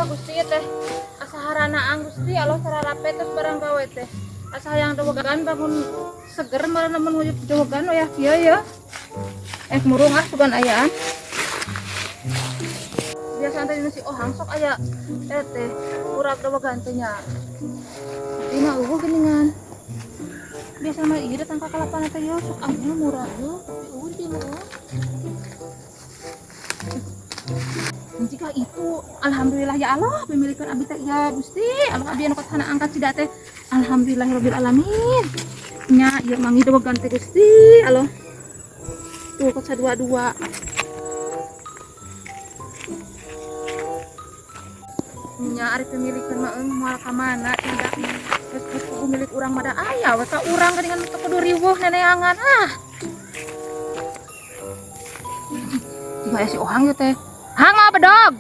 Ya Gusti teh. Asa haranaan Gusti Allah sararape terus barang gawe teh. Asa hayang dewegan bangun seger meureun mun wujud dewegan oh ya kieu ya. Murung ah sugan ayaan. Biasa teh dina si Ohang sok aya teh urap dewegan teh nya. Tapi mah eueuh geuningan. Biasa mah ieu datang ka kalapana teh yo sok aya murah yo. Tapi eueuh di mah eueuh. Jika itu alhamdulillah ya Allah pemilikan abi teh ya Gusti Allah abi anu kana angkat sida teh alhamdulillahirabbil alamin nya ieu mangi dewegan teh Gusti Allah tuh kok sadua-dua nya ari pemilikan mah eueuh moal ka mana tidak geus geus kudu milik urang mah da aya we ka urang geuningan teu kudu riweuh neneangan ah. Jika aya si Ohang ieu teh. Hang mah bedog.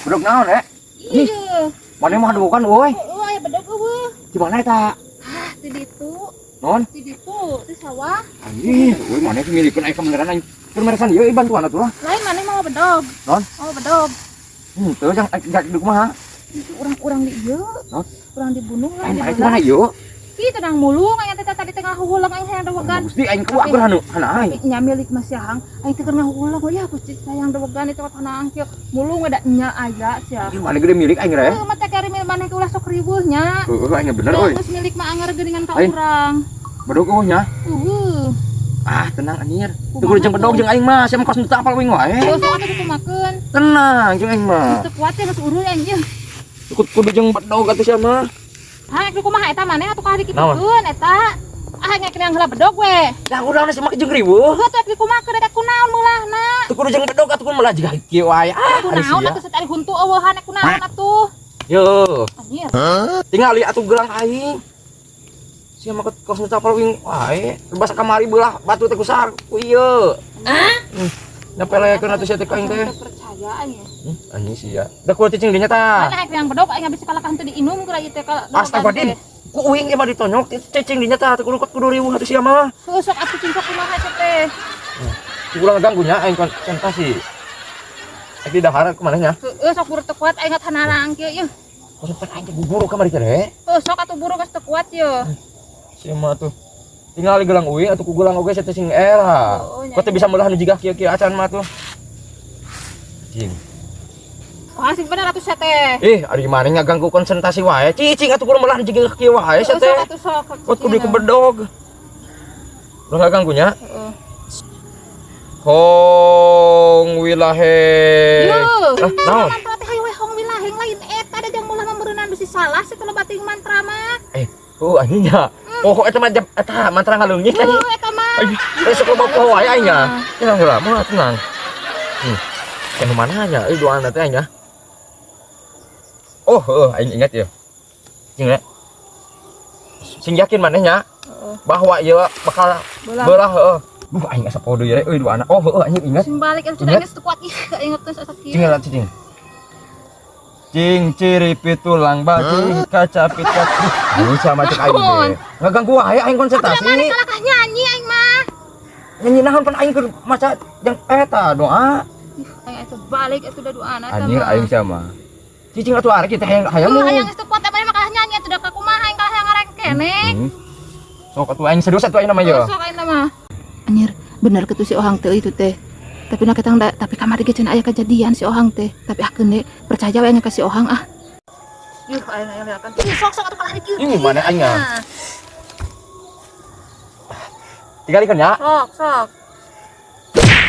Bedog naon, eh? Iya. Mana mah dewokan euy? Heeh, aya bedog eueuh. Di mana eta? Ah, di ditu. Non? Di ditu, di sawah. Anjir, euy mana milikeun aya kebeneran aing. Keur meresan ieu bantuan atuh lah. Lain mana mau bedog. Non? Mau bedog. Henteu jang jak di kumaha? Itu urang-urang di ieu. Non? Urang dibunuh lah. Lain mana kumaha ieu? Ih, tenang mulu aing teh tadi tengah huhulang aing hayang dewegan. Gusti aing ku akur hanu, hana aing. Nya milik Mas Yahang, aing teh keur ngahuhulang ya Gusti sayang dewegan itu kana angkieu. Mulu da nya aya sia. Ieu mana gede milik aing re. Heuh, mah teh kari milik maneh ulah sok riweuh nya. Heuh, aing bener euy. Geus milik mah anger geuningan ka urang. Bedog eueuh nya. Eueuh. Ah, tenang anjir. Teu kudu jeung bedog jeung aing mah, sia mah kos teu apal wing wae. Sok atuh dikumakeun. Tenang jeung aing mah. Teu kuat teh geus ureuy aing ieu. Kudu jeung bedog atuh sia mah. Ha, ek kumaha eta maneh atuh kalah dikitukeun eta. Ah, ngek yang heula bedog we. Lah urang mah jeung riweuh. Heuh, atuh dikumakeun eta kunaon meulahna. Teu kudu jeung bedog atuh melah jiga kieu wae. Ah, kunaon atuh tadi huntu eueuhan ek kunaon atuh. Yo. Anjir. Tingali atuh gelang aing. Sia mah kos teu apal wing wae. Rebas kamari beulah batu teh kusar ku ieu. Hah? Nyapelekeun atuh sia teh ka aing teh. Percaya aing. Anjing sia. Da kuat cicing dinya tah. Mana ek yang bedog aing habis kalahkan teu diinum geura ieu teh ka. Astagfirullahaladzim. Ku uing ieu mah ditonyok cicing dinya tah teu kudu riweuh atuh sia mah. Heuh sok atuh cing sok kumaha sia teh. Kurang ganggu nya aing konsentrasi. Ek di dahar kumaha nya? Heuh sok buru teu kuat aing ngathanarang kieu ieu. Kos pan aing teh buru kamari teh re. Heuh sok atuh buru geus teu kuat ye. Sia mah atuh. Tingali gelang uing atuh ku gelang oge sia teh sing era. Kok teh bisa meulah nu jiga kieu-kieu acan mah atuh. Cing. Wah, sing bener atuh sia teh. Ih, ari maneh ngaganggu konsentrasi wae. Cicing atuh kudu melah jiga kieu wae sia teh. Sok atuh sok. Kok kudu ku bedog. Ulah ngaganggu nya? Heeh. Hong wilaheng. Yo. Ah, naon? Mantra teh hayu we hong wilaheng lain eta da jang meulah mameureunnan bisi salah sih kalau bating mantra mah. Oh anjing nya. Oh eta mah eta mantra ngaleungit anjing. Heuh eta mah. Besok lo bawa wae aing nya. Tenang heula, mah tenang. Yang mana nya? Doana teh nya. Oh, heuh aing ingat ya. Cing we. Sing yakin maneh nya bahwa ieu bakal belah heuh. Duh aing asa podo ye euy doana. Oh heuh anjing ingat. Sing balik atuh aing geus teu kuat ih inget geus asa kieu. Cing heula cing. Cing ciri pitulang bajing kaca pitat. Aduh sama cek aing teh. Ngaganggu wae aing konsentrasi. Atuh maneh kalakah nyanyi aing mah. Nyanyi naon pan aing keur maca jeung eta doa. Ih aing atuh balik atuh da doana eta mah. Anjir aing sama. Cicing atuh arek teh hayang hayang. Heuh hayang geus teu kuat maneh mah kalah nyanyi atuh da ka kumaha aing kalah ngarengkene. Sok atuh aing serius atuh aing mah ye. Sok aing mah. Anjir, bener kitu si Ohang teh itu teh. Tapi nak ketang da, tapi kamari ge cenah aya kejadian si Ohang teh. Tapi ah keun percaya we nya ka si Ohang ah. Yuh aing aya liakan. Ih sok sok atuh kalah dikieu. Ini mana aing ah. Tinggalikeun nya. Sok sok.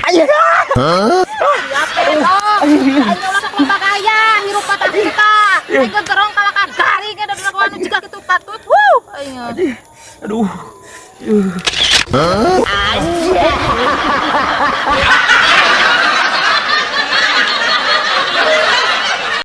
Ayo. Siap sok. Aing ulah sok loba gaya hirup patah kita. Aing gerong kalah ka garing da dilakuan nu jiga kitu patut. Wuh aing. Aduh. Anjir.